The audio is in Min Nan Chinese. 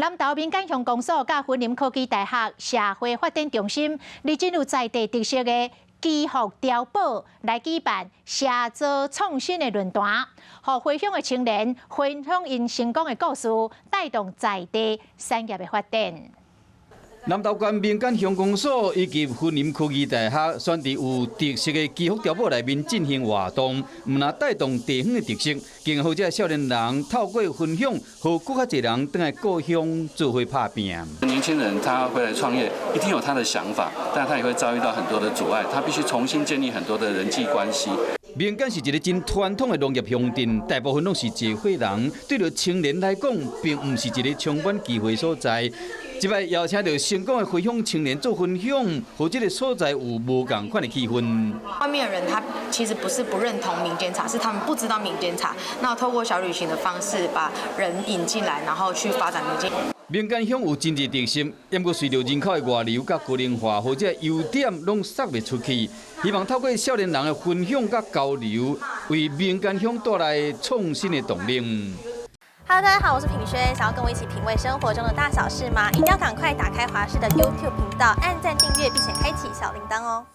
南投民間鄉公所佮雲林科技大學社會發展中心，擬進入在地特色的祈福碉堡來舉辦社造創新的論壇，予回鄉的青年分享𪜶成功的故事，帶動在地產業的發展。南投縣民間鄉公所以及雲林科技大學選佇有特色的祈福碉堡內面進行活動，毋但帶動地方的特色，更予這少年人透過分享，予閣較濟人轉來故鄉做伙拍拚。年輕人他回來創業，一定有他的想法，但他也會遭遇到很多的阻礙，他必須重新建立很多的人際關係。民間是一个真傳統的農業鄉鎮，大部分攏是一歲人，對著青年來講，並毋是一个充滿機會所在。這擺邀請著成功的回鄉青年做分享，予這个所在有無仝款的氣氛。外面的人他其實不是不認同民間茶，是他們不知道民間茶。那透過小旅行的方式，把人引進來，然後去發展民間。民間鄉有真濟特色，毋過隨著人口的外流佮高齡化，予這優點攏殺袂出去。希望透過少年人的分享佮交流，為民間鄉帶來創新的動能。 Hello，大家好，我是品軒，想要跟我一起品味生活中的大小事嗎？一定要趕快打開華視的 YouTube 頻道，按讚訂閱，並且開啟小鈴鐺哦。